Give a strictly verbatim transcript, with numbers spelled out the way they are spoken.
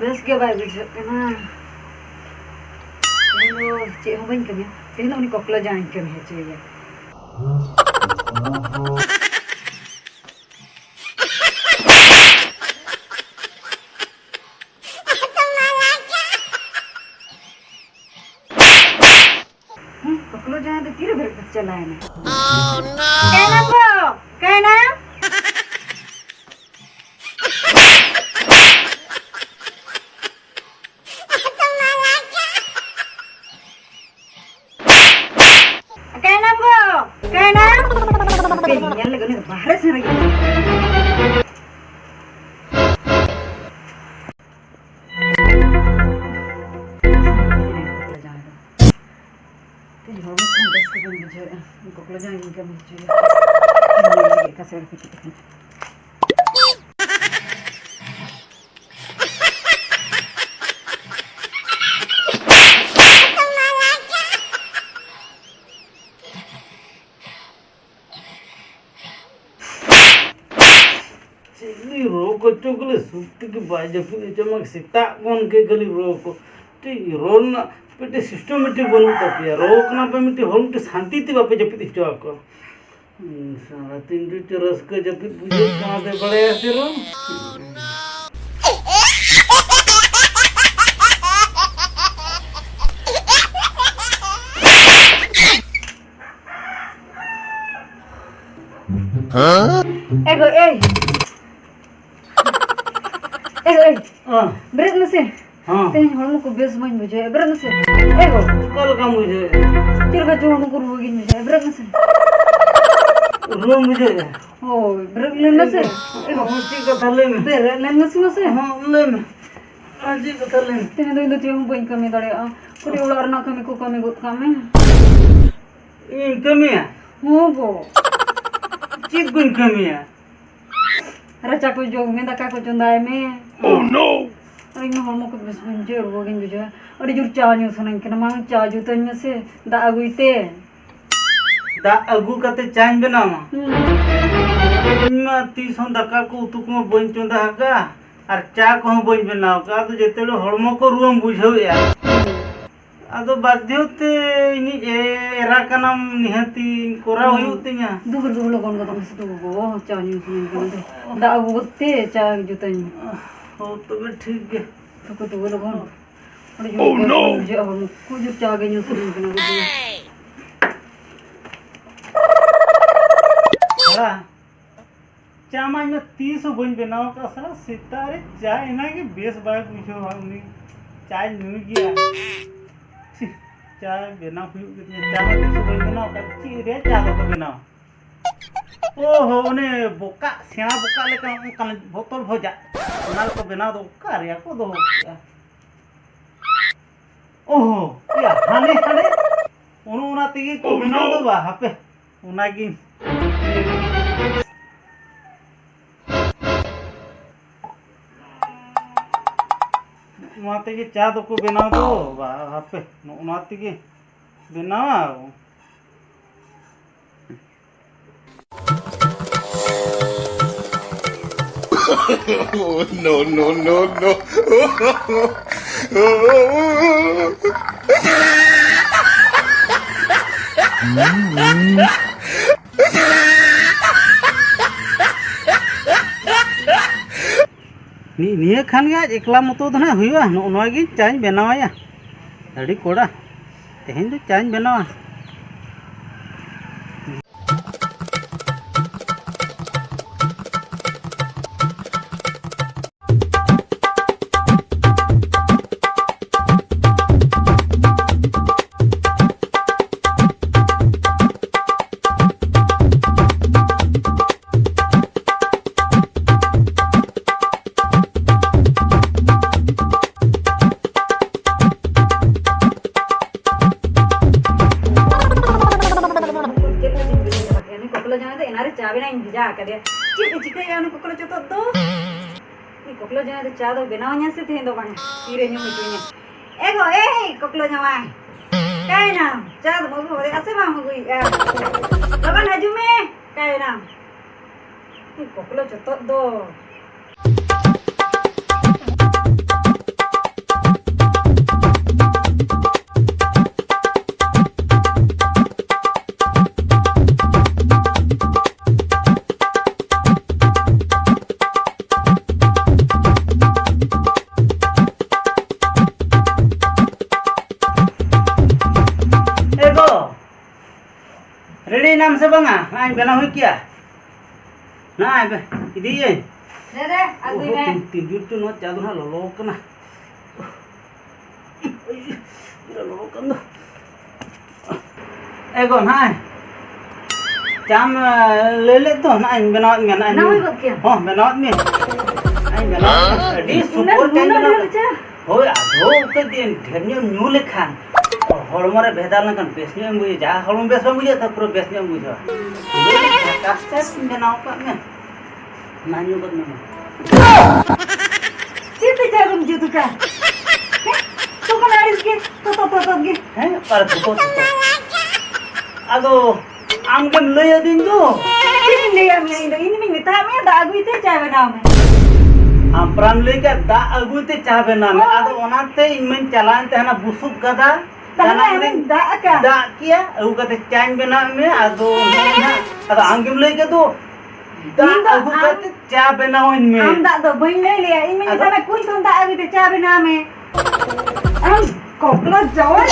ᱵᱮᱥ ᱜᱮ ᱵᱟᱭ ᱵᱩᱡᱷᱟᱹᱜ ᱠᱟᱱᱟ᱾ ᱛᱮᱦᱮᱧ ᱫᱚ ᱪᱮᱫ ᱦᱚᱸ ᱵᱟᱹᱧ ᱠᱟᱹᱢᱤᱭᱟ, ᱛᱮᱦᱮᱧ ᱫᱚ ᱩᱱᱤ ᱠᱚᱠᱞᱚ ᱡᱟᱶᱟᱭᱤᱧ ᱠᱟᱹᱢᱤ ᱦᱚᱪᱚᱭᱮᱭᱟ᱾ ᱦᱮᱸ, ᱠᱚᱠᱞᱚ ᱡᱟᱶᱟᱭ ᱫᱚ ᱛᱤᱨᱮ ᱵᱮᱨᱮᱫ ᱠᱟᱛᱮ ᱪᱟᱞᱟᱣᱮᱱᱟ? ᱚᱠᱟᱭᱮᱱᱟᱢ ᱜᱚ? ᱚᱠᱟᱭᱮᱱᱟᱢ? ᱚᱠᱟᱭᱮᱱᱟᱢ ᱜᱚ? ᱚᱠᱟᱭᱮᱱᱟᱢ? ᱦᱟᱯᱮ, ᱧᱮᱞ ᱞᱮᱜᱮ ᱩᱱᱤ ᱫᱚ ᱵᱟᱦᱨᱮ ᱥᱮᱱ ᱨᱮᱜᱮ ᱢᱮᱱᱟᱭᱟ᱾ ᱛᱮᱦᱮᱧ ᱦᱚᱲᱢᱚ ᱠᱚᱦᱚᱸ ᱵᱮᱥ ᱜᱮ ᱵᱟᱹᱧ ᱵᱩᱡᱷᱟᱹᱣᱮᱫᱼᱟ᱾ ᱠᱚᱠᱞᱚ ᱡᱟᱶᱟᱭ ᱜᱤᱧ ᱠᱟᱹᱢᱤ ᱦᱚᱪᱚᱭᱟ᱾ ᱚᱠᱟ ᱥᱮᱫ ᱨᱮ ᱯᱤᱴᱤ ᱛᱟᱦᱮᱱ᱾ ᱪᱤᱞᱤ ᱨᱚ ᱠᱚᱪᱚ ᱠᱷᱟᱹᱞᱤ ᱥᱩᱠ ᱛᱮᱜᱮ ᱵᱟᱭ ᱡᱟᱹᱯᱤᱫ ᱦᱚᱪᱚ ᱢᱟ, ᱥᱮᱛᱟᱜ ᱠᱷᱚᱱ ᱜᱮ ᱠᱷᱟᱹᱞᱤ ᱨᱚ ᱠᱚ᱾ ᱴᱷᱤᱠ ᱨᱚ ᱨᱮᱱᱟᱜ ᱢᱤᱫᱴᱮᱡ systematic ᱵᱟᱹᱱᱩᱜ ᱛᱟᱯᱮᱭᱟ᱾ ᱨᱚ ᱠᱟᱱᱟ ᱯᱮ ᱢᱤᱫᱴᱮᱡ ᱦᱚᱲ, ᱢᱤᱫᱴᱮᱡ ᱥᱟᱱᱛᱤ ᱛᱮ ᱵᱟᱯᱮ ᱡᱟᱹᱯᱤᱫ ᱦᱚᱪᱚ ᱟᱠᱚᱣᱟ᱾ ᱦᱩᱸ, ᱥᱟᱨᱟ ᱛᱤᱱ ᱡᱩᱜᱽ ᱪᱚ ᱨᱟᱹᱥᱠᱟᱹ ᱡᱟᱹᱯᱤᱫ ᱵᱩᱡᱷᱟᱹᱜ ᱠᱟᱱᱟ ᱯᱮ, ᱵᱟᱲᱟᱭᱟ ᱥᱮ ᱨᱚ? ᱮ ᱜᱚ, ᱮᱭ᱾ ᱮ ᱜᱚ, ᱮᱭ᱾ ᱦᱮᱸ᱾ ᱵᱮᱨᱮᱫ ᱢᱮᱥᱮ᱾ ᱦᱮᱸ᱾ ᱛᱮᱦᱮᱧ ᱦᱚᱲᱢᱚ ᱠᱚ ᱵᱮᱥ ᱵᱟᱹᱧ ᱵᱩᱡᱷᱟᱹᱣᱮᱫ, ᱵᱮᱨᱮᱫ ᱢᱮᱥᱮ᱾ ᱮ ᱜᱚ᱾ ᱚᱠᱟ ᱞᱮᱠᱟᱢ ᱵᱩᱡᱷᱟᱹᱣᱮᱫ? ᱪᱮᱫ ᱞᱮᱠᱟ ᱪᱚ ᱦᱚᱲᱢᱚ ᱠᱚ ᱨᱩᱣᱟᱹ ᱜᱤᱧ ᱵᱩᱡᱷᱟᱹᱣᱮᱫ, ᱵᱮᱨᱮᱫ ᱢᱮᱥᱮ᱾ ᱨᱩᱣᱟᱹᱢ ᱵᱩᱡᱷᱟᱹᱣᱮᱫ? ᱦᱳᱭ, ᱵᱮᱨᱮᱫ ᱞᱮᱱ ᱢᱮᱥᱮ᱾ ᱮ ᱜᱚ᱾ ᱦᱚᱸ, ᱪᱮᱫ ᱠᱟᱛᱷᱟ ᱞᱟᱹᱭ ᱢᱮ? ᱵᱮᱨᱮᱫ ᱞᱮᱱ ᱢᱮᱥᱮ, ᱢᱟᱥᱮ᱾ ᱦᱚᱸ, ᱞᱟᱹᱭ ᱢᱮ᱾ ᱟᱨ ᱪᱮᱫ ᱠᱟᱛᱷᱟ ᱞᱟᱹᱭ ᱢᱮ? ᱛᱮᱦᱮᱧ ᱫᱚ ᱤᱧ ᱫᱚ ᱪᱮᱫ ᱦᱚᱸ ᱵᱟᱹᱧ ᱠᱟᱹᱢᱤ ᱫᱟᱲᱮᱭᱟᱜᱼᱟ᱾ ᱠᱟᱹᱴᱤᱡ ᱚᱲᱟᱜ ᱨᱮᱱᱟᱜ ᱠᱟᱹᱢᱤ ᱠᱚ ᱠᱟᱹᱢᱤ ᱜᱚᱫ ᱠᱟᱜ ᱢᱮ᱾ ᱤᱧ ᱠᱟᱹᱢᱤᱭᱟ? ᱦᱚᱸ ᱜᱚ᱾ ᱪᱮᱫ ᱠᱚᱧ ᱠᱟᱹᱢᱤᱭᱟ? ᱨᱟᱪᱟ ᱠᱚ ᱡᱚᱜᱽ ᱢᱮ, ᱫᱟᱠᱟ ᱠᱚ ᱪᱚᱸᱫᱟᱭ ᱢᱮ᱾ Oh no! ᱟᱨ ᱤᱧ ᱢᱟ ᱦᱚᱲᱢᱚ ᱠᱚ ᱵᱮᱥ ᱵᱟᱹᱧ ᱵᱩᱡᱷᱟᱹᱣ, ᱨᱩᱣᱟᱹ ᱜᱤᱧ ᱵᱩᱡᱷᱟᱹᱣᱟ᱾ ᱟᱹᱰᱤ ᱡᱳᱨ ᱪᱟ ᱧᱩ ᱥᱟᱱᱟᱧ ᱠᱟᱱᱟ, ᱢᱟ ᱪᱟ ᱡᱩᱛᱟᱹᱧ ᱢᱮᱥᱮ, ᱫᱟᱜ ᱟᱹᱜᱩᱭ ᱛᱮ᱾ ᱫᱟᱜ ᱟᱹᱜᱩ ᱠᱟᱛᱮ ᱪᱟᱧ ᱵᱮᱱᱟᱣᱟ? ᱦᱩᱸ᱾ ᱤᱧ ᱢᱟ ᱛᱤᱥ ᱦᱚᱸ ᱫᱟᱠᱟ ᱠᱚ ᱩᱛᱩ ᱠᱚᱢᱟ ᱵᱟᱹᱧ ᱪᱚᱸᱫᱟ ᱟᱠᱟᱫᱼᱟ᱾ ᱟᱨ ᱪᱟ ᱠᱚᱦᱚᱸ ᱵᱟᱹᱧ ᱵᱮᱱᱟᱣ ᱠᱟᱜᱼᱟ᱾ ᱟᱫᱚ ᱡᱮᱛᱮ ᱦᱚᱲᱢᱚ ᱠᱚ ᱨᱩᱣᱟᱹᱢ ᱵᱩᱡᱷᱟᱹᱣᱮᱫᱼᱟ, ᱟᱫᱚ ᱵᱟᱫᱽᱫᱷᱚ ᱛᱮ ᱤᱧᱤᱡ ᱮ-, ᱮᱨᱟ ᱠᱟᱱᱟᱢ, ᱱᱤᱦᱟᱹᱛᱤᱧ ᱠᱚᱨᱟᱣ ᱦᱩᱭᱩᱜ ᱛᱤᱧᱟ᱾ ᱫᱩᱜᱩ, ᱫᱩᱜᱩ, ᱞᱚᱜᱚᱱ ᱜᱚᱫᱚᱜ ᱢᱮᱥᱮ, ᱫᱩᱜᱩ ᱜᱚ, ᱪᱟ ᱧᱩ ᱥᱟᱱᱟᱧ ᱠᱟᱱᱟ᱾ ᱫᱟᱜ ᱟᱹᱜᱩ ᱜᱚᱫ ᱛᱮ ᱪᱟ ᱡᱩᱛᱟᱹᱧ ᱢᱮ᱾ ᱦᱳ, ᱛᱚᱵᱮ ᱴᱷᱤᱠ ᱜᱮ᱾ ᱫᱩᱜᱩ, ᱫᱩᱜᱩ, ᱞᱚᱜᱚᱱ᱾ ᱟᱹᱰᱤ ᱡᱳᱨ ᱵᱮᱥ ᱵᱟᱝ ᱵᱩᱡᱷᱟᱹᱜᱼᱟ ᱦᱚᱲᱢᱚ᱾ ᱠᱷᱩᱵ ᱡᱳᱨ ᱪᱟ ᱜᱮ ᱧᱩ ᱥᱟᱱᱟᱧ ᱠᱟᱱᱟ, ᱟᱹᱰᱤ ᱡᱳᱨ᱾ ᱦᱮᱸ᱾ ᱪᱟ ᱢᱟ ᱤᱧ ᱢᱟ ᱛᱤᱥ ᱦᱚᱸ ᱵᱟᱹᱧ ᱵᱮᱱᱟᱣ ᱟᱠᱟᱫ᱾ ᱥᱟᱞᱟ ᱥᱮᱛᱟᱜ ᱨᱮ ᱪᱟ ᱮᱱᱟ ᱜᱮ ᱵᱮᱥ ᱵᱟᱭ ᱵᱩᱡᱷᱟᱹᱣᱟ ᱩᱱᱤ᱾ ᱪᱟᱭ ᱧᱩᱭ ᱜᱮᱭᱟ᱾ ᱪᱷᱤ, ᱪᱟ ᱵᱮᱱᱟᱣ ᱦᱩᱭᱩᱜ ᱜᱮ ᱛᱤᱧᱟ᱾ ᱪᱟ ᱢᱟ ᱛᱤᱥ ᱦᱚᱸ ᱵᱟᱹᱧ ᱵᱮᱱᱟᱣ ᱟᱠᱟᱫ᱾ ᱪᱮᱫ ᱨᱮ ᱪᱟ ᱫᱚᱠᱚ ᱵᱮᱱᱟᱣᱟ? ᱳᱦᱳ, ᱚᱱᱮ ᱵᱚᱠᱟᱜ, ᱥᱮᱬᱟ ᱵᱚᱠᱟᱜ ᱞᱮᱠᱟ ᱚᱱᱠᱟᱱ ᱵᱳᱛᱚᱞ ᱵᱷᱚᱡᱟ, ᱚᱱᱟ ᱨᱮᱠᱚ ᱵᱮᱱᱟᱣ ᱫᱚ᱾ ᱚᱠᱟ ᱨᱮᱭᱟ ᱠᱚ ᱫᱚᱦᱚ ᱠᱮᱜᱼᱟ? ᱳᱦᱳ, ᱮᱭᱟ, ᱦᱟᱱᱮ, ᱦᱟᱱᱮ, ᱚᱱᱮ ᱚᱱᱟ ᱛᱮᱜᱮ ᱠᱚ ᱵᱮᱱᱟᱣ ᱫᱚ ᱵᱟ, ᱦᱟᱯᱮ, ᱚᱱᱟᱜᱤᱧ᱾ ᱱᱚᱣᱟ ᱛᱮᱜᱮ ᱪᱟ ᱫᱚᱠᱚ ᱵᱮᱱᱟᱣ ᱫᱚ ᱵᱟ, ᱦᱟᱯᱮ, ᱱᱚᱜᱼᱚ ᱱᱚᱣᱟ ᱛᱮᱜᱮ ᱵᱮᱱᱟᱣᱟ᱾ Oh, no, no, no, no. ᱱᱤ-, ᱱᱤᱭᱟᱹ ᱠᱷᱟᱱ ᱜᱮ ᱟᱡ ᱮᱠᱞᱟ ᱢᱚᱛᱚ ᱫᱚ ᱱᱟᱦᱟᱜ ᱦᱩᱭᱩᱜᱼᱟ᱾ ᱱᱚᱜᱼᱚ ᱱᱚᱣᱟ ᱜᱮ ᱪᱟᱧ ᱵᱮᱱᱟᱣᱟᱭᱟ᱾ ᱟᱹᱰᱤ ᱠᱚᱲᱟ, ᱛᱮᱦᱮᱧ ᱫᱚ ᱪᱟᱧ ᱵᱮᱱᱟᱣᱟ᱾ ᱪᱮᱫ ᱠᱚᱪᱚᱧ ᱵᱩᱡᱷᱟᱹᱣ ᱪᱟᱵᱟ ᱠᱮᱫᱟ᱾ ᱩᱱᱤ ᱠᱚᱠᱞᱚ ᱡᱟᱶᱟᱭ ᱫᱚ ᱮᱱᱟᱱ ᱨᱮ ᱪᱟ ᱵᱮᱱᱟᱣ ᱤᱧ ᱵᱷᱮᱡᱟ ᱟᱠᱟᱫᱮᱭᱟ᱾ ᱪᱮᱫ ᱮ ᱪᱤᱠᱟᱹᱭᱟ ᱩᱱᱤ ᱠᱚᱠᱞᱚ ᱪᱚᱛᱚᱫ ᱫᱚ? ᱩᱱᱤ ᱠᱚᱠᱞᱚ ᱡᱟᱶᱟᱭ ᱫᱚ ᱪᱟ ᱫᱚ ᱵᱮᱱᱟᱣ ᱟᱹᱧᱟ ᱥᱮ ᱛᱮᱦᱮᱧ ᱫᱚ ᱵᱟᱝᱟ? ᱛᱤᱨᱮ ᱧᱩ ᱦᱚᱪᱚᱧᱟ? ᱮ ᱜᱚ, ᱮᱭ ᱠᱚᱠᱞᱚ ᱡᱟᱶᱟᱭ, ᱚᱠᱟᱭᱮᱱᱟᱢ? ᱪᱟ ᱫᱚᱢ ᱟᱹᱜᱩ ᱟᱠᱟᱫᱮᱭᱟ ᱥᱮ ᱵᱟᱢ ᱟᱹᱜᱩᱭᱮᱫᱼᱟ? ᱞᱚᱜᱚᱱ ᱦᱤᱡᱩᱜ ᱢᱮ, ᱚᱠᱟᱭᱮᱱᱟᱢ? ᱩᱱᱤ ᱠᱚᱠᱞᱚ ᱪᱚᱛᱚᱫ ᱫᱚ᱾ ᱟᱢ ᱥᱮ ᱵᱟᱝᱟ? ᱱᱚᱜᱼᱚᱭ ᱵᱮᱱᱟᱣ ᱦᱩᱭ ᱠᱮᱭᱟ᱾ ᱱᱚᱜᱼᱚᱭ ᱵᱮ-, ᱤᱫᱤᱭᱟᱹᱧ᱾ ᱫᱮ, ᱫᱮ, ᱟᱹᱜᱩᱭ ᱳᱦᱳ, ᱢᱮ᱾ ᱛᱤᱱ, ᱛᱤᱱ ᱡᱳᱨ ᱪᱚ ᱱᱚᱣᱟ ᱪᱟ ᱫᱚ ᱱᱟᱦᱟᱜ ᱞᱚᱞᱚ ᱠᱟᱱᱟ᱾ ᱞᱚᱞᱚ ᱠᱟᱱ ᱫᱚ᱾ ᱮ ᱜᱚ, ᱱᱚᱜᱼᱚᱭ ᱪᱟᱢ, ᱮ, ᱞᱟᱹᱭ ᱞᱮᱫ ᱫᱚ, ᱱᱚᱜᱼᱚᱭ ᱤᱧ ᱵᱮᱱᱟᱣᱟᱫ ᱢᱮᱭᱟ, ᱱᱚᱜᱼᱚᱭ ᱵᱮᱱᱟᱣ ᱧᱩ᱾ ᱦᱩᱭ ᱜᱚᱫ ᱠᱮᱭᱟ? ᱦᱚᱸ, ᱵᱮᱱᱟᱣᱟᱫ ᱢᱮᱭᱟ᱾ ᱱᱚᱜᱼᱚᱭ ᱤᱧ ᱵᱮᱱᱟᱣᱟᱫ ᱢᱮᱭᱟ᱾ ᱟᱹᱰᱤ ᱩᱱᱟᱹᱜ, ᱥᱩᱯᱚᱨ ᱪᱟᱧ ᱩᱱᱟᱹᱜ ᱵᱮᱱᱟᱣ ᱰᱷᱮᱨ ᱠᱮᱫᱟ᱾ ᱪᱟ? ᱦᱳᱭ, ᱟᱫᱚ ᱚᱱᱠᱟ ᱜᱮ ᱰᱷᱮᱨ ᱧᱚᱜ ᱮᱢ ᱧᱩ ᱞᱮᱠᱷᱟᱱ ᱦᱚᱲᱢᱚ ᱨᱮ ᱵᱷᱮᱫᱟᱨ ᱞᱮᱱᱠᱷᱟᱱ ᱵᱮᱥ ᱧᱚᱜ ᱮᱢ ᱵᱩᱡᱷᱟᱹᱣᱟ᱾ ᱡᱟᱦᱟᱸ ᱦᱚᱲᱢᱚ ᱵᱮᱥ ᱵᱟᱝ ᱵᱩᱡᱷᱟᱹᱜᱼᱟ, ᱛᱚ ᱯᱩᱨᱟᱹ ᱵᱮᱥ ᱧᱚᱜ ᱮᱢ ᱵᱩᱡᱷᱟᱹᱣᱟ᱾ ᱯᱩᱨᱟᱹ ᱡᱷᱟᱠᱟᱥ ᱪᱟ ᱤᱧ ᱵᱮᱱᱟᱣ ᱟᱠᱟᱫ ᱢᱮᱭᱟ᱾ ᱢᱟ ᱧᱩ ᱜᱚᱫ ᱢᱮ ᱢᱟ᱾ ᱪᱮᱫ ᱛᱮ ᱪᱟ ᱫᱚᱢ ᱡᱩᱛ ᱟᱠᱟᱫ? ᱦᱮᱸ? ᱛᱚᱠᱷᱚᱱ ᱟᱹᱲᱤᱥ ᱜᱮ, ᱛᱚᱛᱚ, ᱛᱚᱛᱚ ᱜᱮ᱾ ᱦᱮᱸ? ᱚᱠᱟᱨᱮ ᱛᱚᱛᱚ, ᱛᱚᱛᱚ? ᱟᱫᱚ ᱟᱢ ᱜᱮᱢ ᱞᱟᱹᱭ ᱟᱹᱫᱤᱧ ᱫᱚ᱾ ᱪᱮᱫ ᱤᱧ ᱞᱟᱹᱭᱟᱫ ᱢᱮᱭᱟ ᱤᱧ ᱫᱚ? ᱤᱧ ᱫᱚᱧ ᱢᱮᱛᱟᱫ ᱢᱮᱭᱟ ᱫᱟᱜ ᱟᱹᱜᱩᱭ ᱛᱮ ᱪᱟ ᱵᱮᱱᱟᱣ ᱢᱮ᱾ ᱟᱢ ᱯᱨᱟᱢ ᱞᱟᱹᱭ ᱠᱮᱫ ᱫᱟᱜ ᱟᱹᱜᱩᱭ ᱛᱮ ᱪᱟ ᱵᱮᱱᱟᱣ ᱢᱮ᱾ ᱦᱳᱭ᱾ ᱟᱫᱚ ᱚᱱᱟᱛᱮ ᱤᱧ ᱢᱟᱧ ᱪᱟᱞᱟᱣᱮᱱ ᱛᱟᱦᱮᱱᱟ ᱵᱩᱥᱩᱵ ᱜᱟᱫᱟ᱾ ᱛᱟᱦᱞᱮ ᱪᱟᱞᱟᱣ ᱟᱢᱮᱢ ᱠᱟᱛᱮᱧ ᱫᱟᱜ ᱟᱠᱟ? ᱫᱟᱜ ᱠᱮᱭᱟ, ᱟᱹᱜᱩ ᱠᱟᱛᱮ ᱪᱟᱧ ᱵᱮᱱᱟᱣ ᱢᱮ᱾ ᱟᱫᱚ ᱱᱚᱜᱼᱚᱭ ᱱᱟᱜ, ᱟᱫᱚ ᱟᱢ ᱜᱮᱢ ᱞᱟᱹᱭ ᱠᱮᱫ ᱫᱚ, ᱫᱟᱜ ᱤᱧ ᱫᱚ ᱟᱹᱜᱩ ᱟᱢ ᱠᱟᱛᱮ ᱪᱟ ᱵᱮᱱᱟᱣᱟᱹᱧ ᱢᱮ᱾ ᱟᱢ ᱫᱟᱜ ᱫᱚ ᱵᱟᱹᱧ ᱞᱟᱹᱭ ᱞᱮᱭᱟ, ᱤᱧ ᱢᱮᱱ ᱟᱫᱚ? ᱠᱟᱫᱟ ᱠᱩᱧ ᱠᱷᱚᱱ ᱫᱟᱜ ᱟᱹᱜᱩᱭ ᱛᱮ ᱪᱟ ᱵᱮᱱᱟᱣ ᱢᱮ᱾ ᱟᱢ ᱠᱚᱠᱞᱚ ᱡᱟᱶᱟᱭ᱾